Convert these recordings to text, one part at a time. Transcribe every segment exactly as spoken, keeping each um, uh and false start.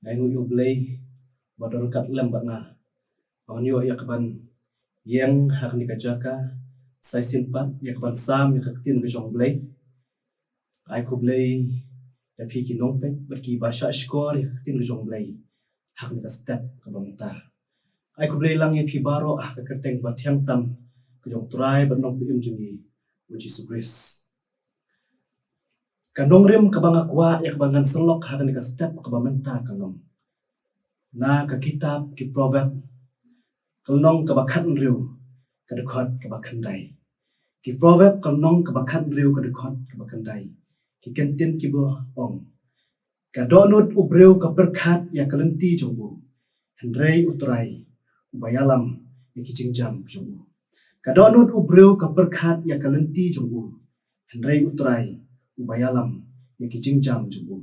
Ai nguh ïa U Blei ba don ryngkat lem bad nga, ba ngan ïoh ïa kaban ïeng ha kane ka jaka sa shisien pat ïa kaban sam ïa ka ktien ka jong U Blei. Ai khublei ïa phi ki nongpeit bad kiba shah shkor ïa ka ktien ka jong U Blei ha kane ka step kaba mynta. Ai khublei lang ïa phi baroh ha ka kyrteng kaba thiang tam ka jong U Trai bad Nongpynim jong ngi, U Jisu Khrist. Ka nongrim kaba nga kwah ïa kaba ngan sylloh ha kane ka step kaba mynta ka long na ka kitab ki Proverb, ka lynnong kaba khathynriew, ka dkhot kaba khyndai. Ki Proverb, ka lynnong kaba khathynriew, ka dkhot kaba khyndai. Ki kyntien kiba ong: Ka dohnud u briew ka pyrkhat ïa ka lynti jong u, hynrei U Trai uba ïalam ïa ki jingjam jong u. Ka dohnud u briew ka pyrkhat ïa ka lynti jong u, hynrei U Trai uba ïalam ïa ki jingjam jong u.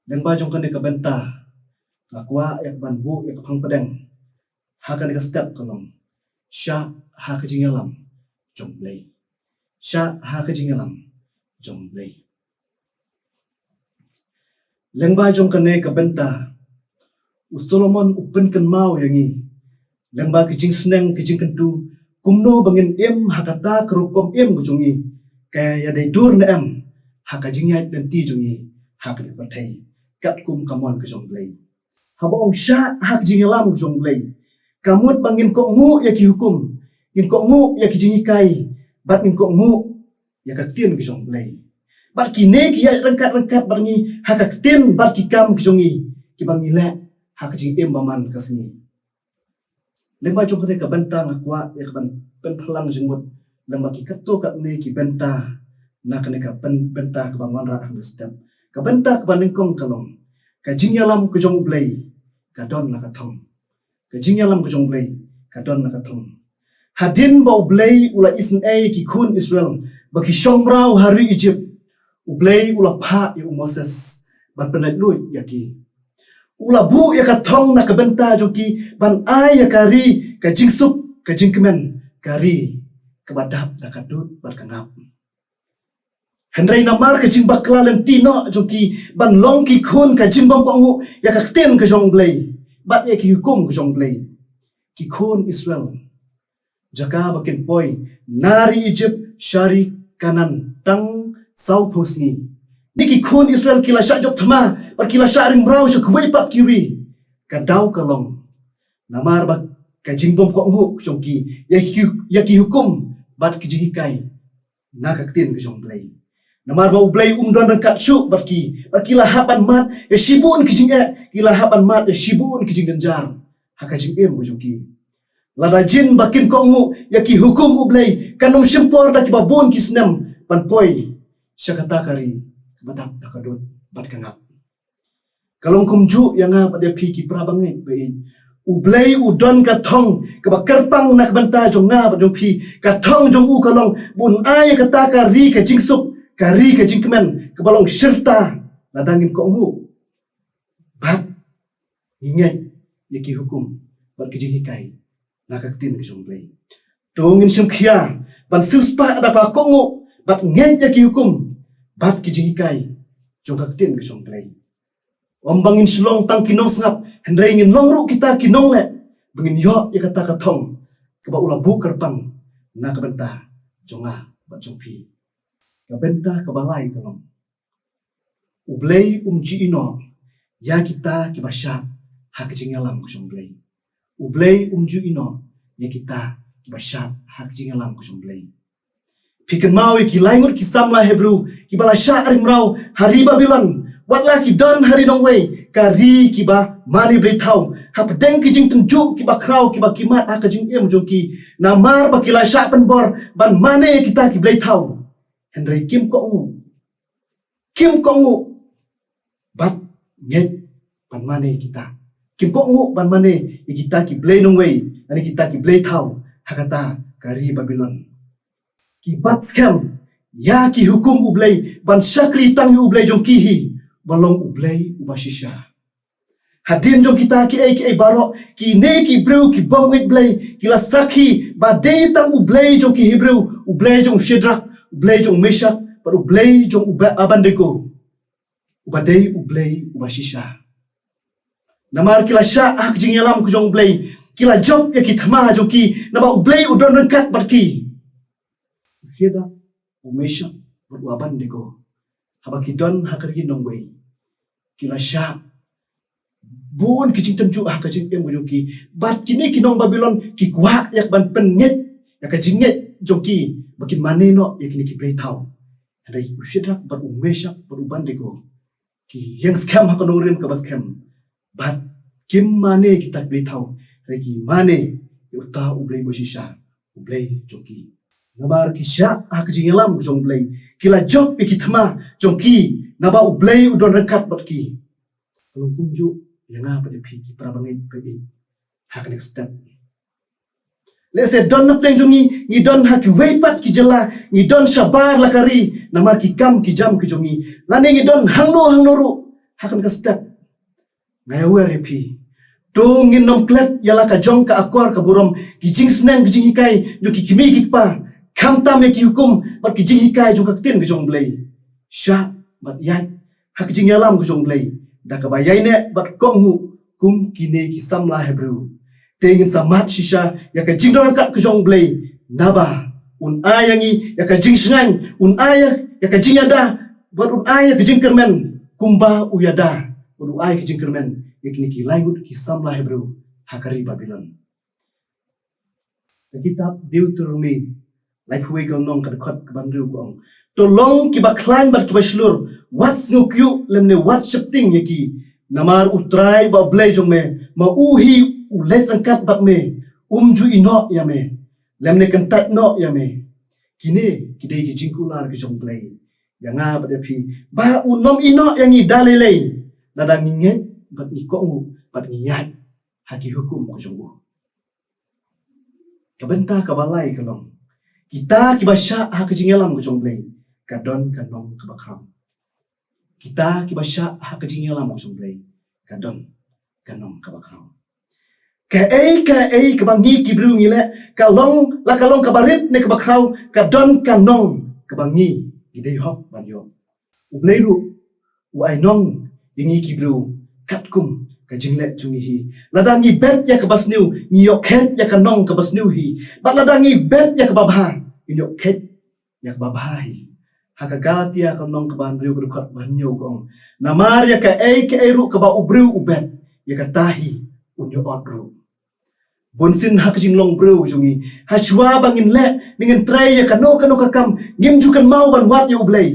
Lyngba jong kane ka bynta nga kwah ïa kaban buh ïa ka phang pdeng ha kane ka step ka long: Shah ha ka jingïalam jong U Blei. Shah ha ka jingïalam jong U Blei. Lyngba jong kane ka bynta u Solomon u pynkynmaw ïa ngi lyngba ki jingsneng ki jingkyntu kumno ba ngin im ha kata ka rukom im ka jong ngi, ka ïadei dur ne em ha ka jingïaid lynti jong ngi ha kane ka pyrthei katkum ka mon ka jong U Blei. Haba ong shah ha ka jingïalam ka jong U Blei, ka mut ba ngin kohnguh ïa ki hukum, ngin kohnguh ïa ki jinghikai, bad ngin kohnguh ïa ka ktien ka jong U Blei. Bad kine ki ïaid ryngkat ryngkat bad ngi ha ka ktien bad ki kam ka jong ngi kiba ngi leh ha ka jingim ba man ka sngi. Lyngba jong kane ka bynta nga kwah ïa kaban pynphlang jingmut lyngba ki katto katne ki bynta na kane ka byn-, bynta kaba ngan wanrah ha kane ka step. Ka bynta kaba nyngkong ka long: Ka jingïalam ka jong U Blei ka don la ka thong. Ka jingïalam ka jong U Blei ka don la ka thong. Hadien ba U Blei u la isynei ki khun Israel ba ki shong mraw ha ri Egypt, U Blei u la phah ïa u Moses ban pynlait luid ïa ki. U la buh ïa ka thong na ka bynta jong ki ban ai ïa ka ri ka jingsuk ka jingkmen, ka ri kaba dap da ka dud bad ka ngap. Hynrei namar ka jingbakla lynti noh jong ki ban long ki khun ka jingbym kohnguh ïa ka ktien ka jong U Blei bad ïa ki hukum ka jong U Blei, ki khun Israel, jaka ba kin poi na ri Egypt sha ri Kanaan tang sawphew sngi, ne ki khun Israel ki la shah jop thma bad ki la shah ring mraw sha kawei pat ki ri. Ka daw ka long namar ba ka jingbym kohnguh jong ki ïa ki, ïa ki hukum bad ki jinghikai na ka ktien ka jong U Blei. Namar ba U Blei um don ryngkat shuh bad ki, bad ki la hap ban mad ïa shibun ki jingeh, ki la hap ban mad ïa shibun ki jingjynjar ha ka jingim ka jong ki. Lada jin ba kin kohnguh ïa ki hukum U Blei, kan ym shim por da kiba bun ki snem ban poi sha kata ka ri kaba dap da ka dud bad ka ngap. Ka long kumjuh ïa nga bad ïa phi ki para bangeit ba ïeit. U Blei u don ka thong kaba kyrpang na ka bynta jong nga bad jong phi. Ka thong jong u ka long ba un ai ïa kata ka ri ka jingsuk, ka ri ka jingkmen kaba long shirta lada ngin kohnguh bad ngi ngeit ïa ki hukum bad ki jinghikai na ka ktien ka jong U Blei. To ngin shim khia ban siewspah da kaba kohnguh bad ngeit ïa ki hukum bad ki jinghikai jong ka ktien ka jong U Blei. Ym ba ngin shu long tang ki nongsngap, hynrei ngin long ruh kita ki nongleh ba ngin ïoh ïa kata ka thong kaba u la buh kyrpang na ka bynta jong nga bad jong phi. Ka bynta kaba lai ka long: U Blei um ju ïehnoh ïa kita kiba shah ha ka jingïalam ka jong U Blei. U Blei um ju ïehnoh ïa kita kiba shah ha ka jingïalam ka jong U Blei. Phi kynmaw ïa ki lai ngut ki samla Hebru kiba la shah ring mraw ha ri Babilon, wat la ki don ha ri nongwei, ka ri kiba mane blei thaw, hapdeng ki jingtynjuh kiba khraw kiba ki mad ha ka jingim jong ki, namar ba ki la shah pynbor ban mane kita ki blei thaw. Hynrei kim kohnguh, kim kohnguh bad ngeit ban mane kita. Kim kohnguh ban mane ïa kita ki blei nongwei, lane kita ki blei thaw ha kata ka ri Babilon. Ki bat skhem ïa ki hukum U Blei ban shakri tang ïa U Blei jong ki hi, ba long U Blei uba shisha. Hadien jong kita kiei kiei baroh, kine ki briew ki bym ngeit Blei ki la sakhi ba dei tang U Blei jong ki Hebru, U Blei jong u Shadrak, U Blei jong u Meshak bad U Blei jong u Ba-, Abednego, uba dei U Blei uba shisha. Namar ki la shah ha ka jingïalam ka jong U Blei, ki la jop ïa ki thma jong ki, naba U Blei u don ryngkat bad ki. U Shadrak, u Meshak bad u Abednego, haba ki don ha ka ri nongwei, ki la shah bun ki jingtynjuh ha ka jingim ka jong ki. Bad kine ki nong Babilon ki kwah ïa ka ban pynngeit ïa ka jingngeit jong ki ba kin mane noh ïa kine ki blei thaw. Hynrei u Shadrak bad u Meshak bad u Abednego ki ïeng skhem ha ka nongrim kaba skhem. Bad kim mane kita ki blei thaw, hynrei ki mane ïa uta U Blei ba shisha, U Blei jong ki. Namar ki shah ha ka jingïalam ka jong U Blei, ki la jop ïa ki thma jong ki, naba U Blei u don ryngkat bad ki. Ka long kumjuh ïa nga bad ïa phi ki para bangeit ba ïeit ha kane ka step. Lehse don na pdeng jong ngi, ngi don ha kiwei pat ki jylla, ngi don shabar la ka ri namar ki kam ki jam ki jong ngi, lane ngi don hangno hangno ruh ha kane ka step. Nga ïawer ïa phi, to ngin nym klet ïa la ka jong ka akor ka burom, ki jingsneng ki jinghikai jong ki kmie ki kpa, khamtam ïa ki hukum bad ki jinghikai jong ka ktien ka jong U Blei. Shah bad ïaid ha ka jingïalam ka jong U Blei da kaba ïaineh bad kohnguh kum kine ki samla Hebru. Te ngin sa mad shisha ïa ka jingdon ryngkat ka jong U Blei, naba un ai ïa ngi ïa ka jingshngaiñ, un ai ïa ka jingïada bad un ai ïa ka jingkyrmen kumba u ïada bad u ai ka jingkyrmen ïa kine ki lai ngut ki samla Hebru ha ka ri Babilon. Ka kitab Deuteronomi laiphew wei ka lynnong ka dkhot kaba hynriew ka ong, to long kiba khlaiñ bad kiba shlur, wat sngewkyiuh lymne wat sheptieng ïa ki. Namar U Trai ba U Blei jong me, ma u hi u leit ryngkat bad me, um ju ïehnoh ïa me lymne kyntait noh ïa me. Kine ki dei ki jingkular ki jong U Blei ïa nga bad ïa phi, ba un nym ïehnoh ïa ngi da lei lei lada ngi ngeit bad ngi kohnguh bad ngi ïaid ha ki hukum ka jong u. Ka bynta kaba lai ka long, kita kiba shah ha ka jingïalam ka jong U Blei ka don ka nong kaba khraw. Kita kiba shah ha ka jingïalam ka jong U Blei ka don ka nong kaba khraw. Kaei kaei kaba ngi ki briew ngi leh, ka long la ka long kaba rit ne kaba khraw, ka don ka nong kaba ngi ngi dei hok ban ïoh. U Blei ruh u ai nong ïa ngi ki briew katkum ka jingleh jong ngi hi. Lada ngi bet ïa kaba sniew, ngi ïoh kheit ïa ka nong kaba sniew hi. Bad lada ngi bet ïa kaba bha, ngi ïoh kheit ïa kaba bha hi. Ha ka Galatia ka lynnong kaba hynriew ka dkhot ba hynñiew ka ong, namar ïa kaei kaei ruh kaba u briew u bet, ïa kata hi un ïoh ot ruh. Bunsien ha ka jinglong briew jong ngi, ha shuwa ba ngin leh ne ngin trei ïa kano kano ka kam, ngim ju kynmaw ban wad ïa U Blei.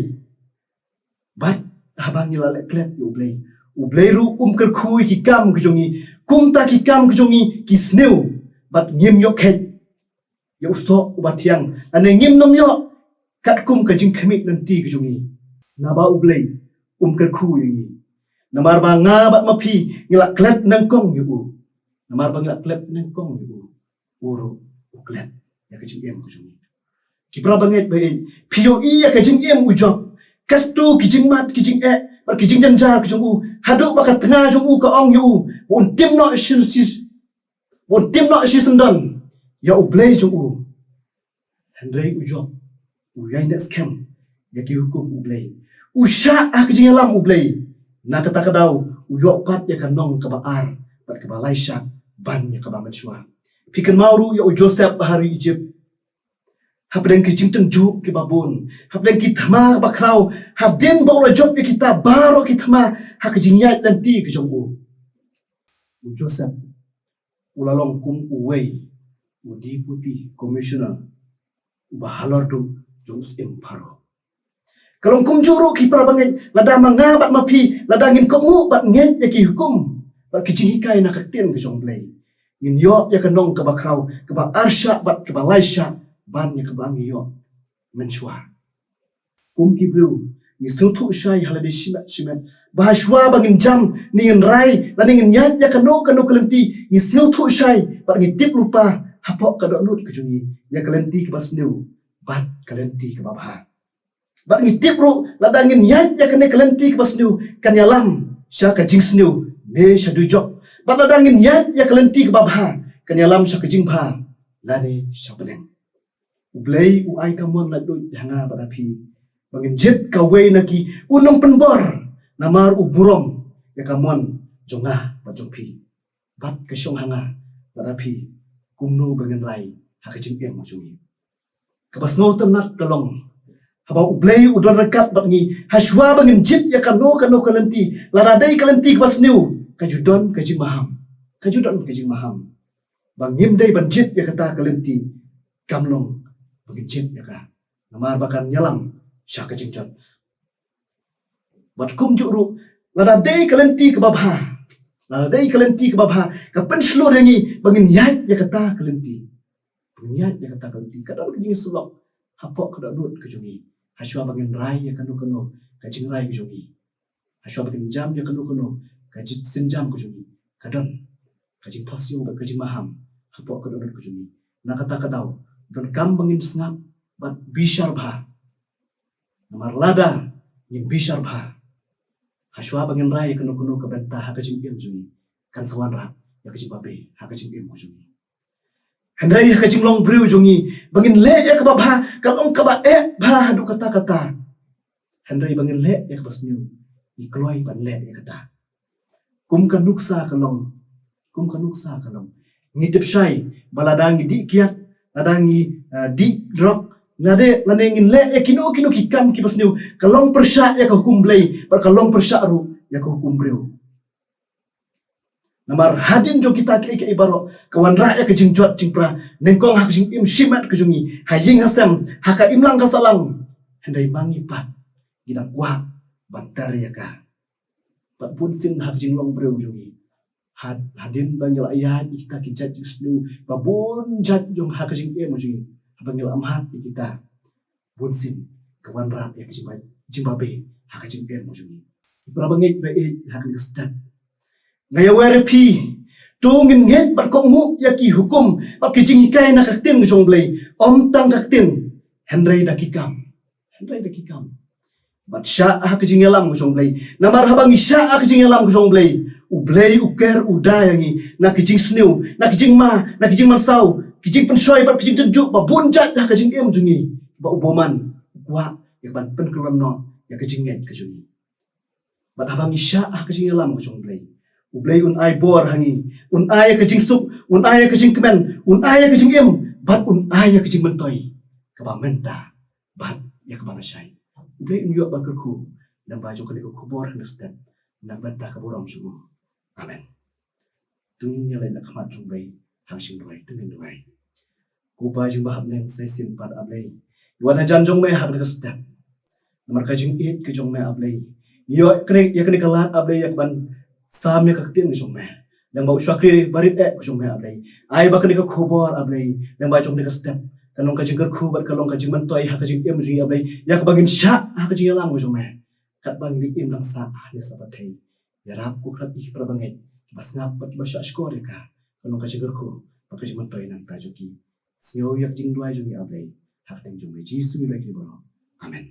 Bad haba ngi la leh klet ïa U Blei, U Blei ruh um kyrkhu ïa ki kam ki jong ngi. Kumta ki kam ki jong ngi ki sniew bad ngim ïoh kheit ïa u soh uba thiang, lane ngim nym ïoh katkum ka jingkhmih lynti ki jong ngi. Naba U Blei um kyrkhu ïa ngi. Namar ba nga bad ma phi ngi la klet nyngkong ïa u. Namar ba ngi la klet nyngkong ïa u, u ruh u klet ïa ka jingim ka jong ngi. Ki para bangeit ba ïeit, phi ïohi ïa ka jingim u Job, katto ki jingmad ki jingeh bad ki jingjynjar ka jong u, haduh ba ka tnga jong u ka ong ïa u ba un tim noh shi, shi, ba un tim noh shisyndon ïa U Blei jong u. Hynrei u Job u ïaineh skhem ïa ki hukum U Blei, u shah ha ka jingïalam U Blei. Na kata ka daw u ïoh pat ïa ka nong kaba ar bad kaba lai shah ban ïa kaba mynshuwa. Phi kynmaw ruh ïa u Joseph ha ri Ijipt, hapdeng ki jingtynjuh kiba bun, hapdeng ki thma ba khraw, hadien ba u la jop ïa kita baroh ki thma ha ka jingïaid lynti ka jong u, u Joseph u la long kum uwei u Deputy Commissioner uba halor duh jong u syiem Pharaoh. Ka long kumjuh ruh ki para bangeit, lada ma nga bad ma phi, lada ngin kohnguh bad ngeit ïa ki hukum bad ki jinghikai na ka ktien ka jong U Blei, ngin ïoh ïa ka nong kaba khraw, kaba arshah bad kaba laishah ban ïa kaba ngi ïoh mynshuwa. Kum ki briew ngi sngewthuh shai ha lade shimet shimet ba ha shuwa ba ngin jam ne ngin rai lane ngin ïaid ïa kano kano ka lynti, ngi sngewthuh shai bad ngi tip lypa hapoh ka dohnud ka jong ngi ïa ka lynti kaba sniew bad ka lynti kaba bha. Bad ngi tip ruh lada ngin ïaid ïa kane ka lynti kaba sniew kan ïalam sha ka jingsniew ne sha dujok. Bad lada ngin ïaid ïa ka lynti kaba bha kan ïalam sha ka jingbha lane sha bneng. U Blei u ai ka mon laitluid ha nga bad ha phi ba ngin jied kawei na ki u nongpynbor, namar u burom ïa ka mon jong nga bad jong phi, bad ka shong ha nga bad ha phi, kumno ba ngin rai ha ka jingim jong ngi. Kaba sngewtynnat ka long, haba U Blei u don ryngkat bad ngi, hashwa ba ngin jied ïa kano kano ka lynti, lada dei ka lynti kaba sniew, ka ju don ka jingmaham, ka ju don ka jingmaham. Ba ngim dei ban jied ïa kata ka lynti, kam long ba ngin jied ïa ka, namar ba kan ïalam sha ka jingjot. Bad kumjuh ruh, lada dei ka lynti kaba bha, lada dei ka lynti kaba bha, ka pynshlur ïa ngi ba ngin ïaid ïa kata ka lynti, ba ngin ïaid ïa kata ka lynti, ka don ka jingïasyllok hapoh ka dohnud ka jong ngi, hashwa ba ngin rai ïa kano kano ka jingrai ka jong ngi, hashwa ba ngin jam ïa kano kano ka jingsienjam ka jong ngi, ka don ka jingpasiw bad ka jingmaham hapoh ka dohnud ka jong ngi. Na kata ka daw, donkam ba ngin sngap bad bishar bha. Namar lada ngim bishar bha, hashwa ba ngin rai ïa kano kano ka bynta ha ka jingim jong ngi, kan sa wanrah ïa ka jingbabe ha ka jingim jong ngi. Hynrei ha ka jinglong briew jong ngi, ba ngin leh ïa kaba bha, ka long kaba eh bha haduh katta katta. Hynrei ba ngin leh ïa kaba sniew, ngi kloi ban leh ïa kata. Kum ka nuksa ka long, kum ka nuksa ka long, ngi tip shai ba lada ngi dih kiad, lada ngi, eh, dih drok, lada, lada ngin leh ïa kino kino ki kam kiba sniew, ka long pyrshah ïa ka hukum Blei, bad ka long pyrshah ruh ïa ka hukum briew. Namar hadien jong kita kiei kiei baroh, ka wanrah ïa ka jingjot jingpra nyngkong ha ka jingim shimet ka jong ngi, ha ïing ha sem, ha ka imlang ka sahlang. Hynrei ma ngi pat, ngi dang kwah ban ter ïa ka. Bad bunsien ha ka jinglong briew jong ngi, had-, hadien ba ngi la ïaid ïa kita ki jait jingsniew ba bun jait jong ha ka jingim jong ngi, haba ngi la mad ïa kita, bunsien ka wanrah ïa ka jingba-, jingbabe ha ka jingim jong ngi. Para bangeit ba ïeit ha kane ka step, nga ïawer ïa phi, to ngin ngeit bad kohnguh ïa ki hukum bad ki jinghikai na ka ktien ka jong U Blei, ym tang ka ktien, hynrei da ki kam, hynrei da ki kam. Bad shah ha ka jingïalam ka jong U Blei. Namar haba ngi shah ha ka jingïalam ka jong U Blei, U Blei u ker u da ïa ngi na ki jingsniew, na ki jingma, na ki jingmynsaw, ki jingpynshoi bad ki jingtynjuh ba bun jait ha ka jingim jong ngi, ba u bymman u kwah ïa ban pynkylla noh ïa ka jingngeit ka jong ngi. Bad haba ngi shah ha ka jingïalam ka jong U Blei, U Blei un ai bor ha ngi, un ai ïa ka jingsuk, un ai ïa ka jingkmen, un ai ïa ka jingim, bad un ai ïa ka jingmyntoi kaba mynta bad ïa kaba lashai. U Blei un ïoh ban kyrkhu lyngba jong kane ka khubor ha kane ka step, na ka bynta ka burom jong u. Amen. To ngin ïaleit na khmat jong U Blei ha ka jingduwai, to ngin duwai. Ko Pa jingbahap neng, sa shisien pat A Blei, ngi wan hajan jong me ha kane ka step, namar ka jingïeit ka jong me A Blei. Ngi ïoh kane, ïa kane ka lad A Blei, ïa ka ban sam ïa ka ktien ka jong me, lyngba u shakri barit eh ka jong me A Blei. Ai ba kane ka khubor A Blei, lyngba jong kane ka step, kan long ka jingkyrkhu bad kan long ka jingmyntoi ha ka jingim jong ngi A Blei, ïa kaba ngin shah ha ka jingïalam ka jong me, katba ngi im dang sah ha kane ka pyrthei. Ïarap ko khrat ïa ki para bangeit kiba sngap bad kiba shahshkor ïa ka, kan long ka jingkyrkhu bad ka jingmyntoi na ka bynta jong ki. Sngew ïa ka jingduwai jong ngi A Blei, ha ka kyrteng jong U Blei Jisu ngi duwai kane baroh. Amen.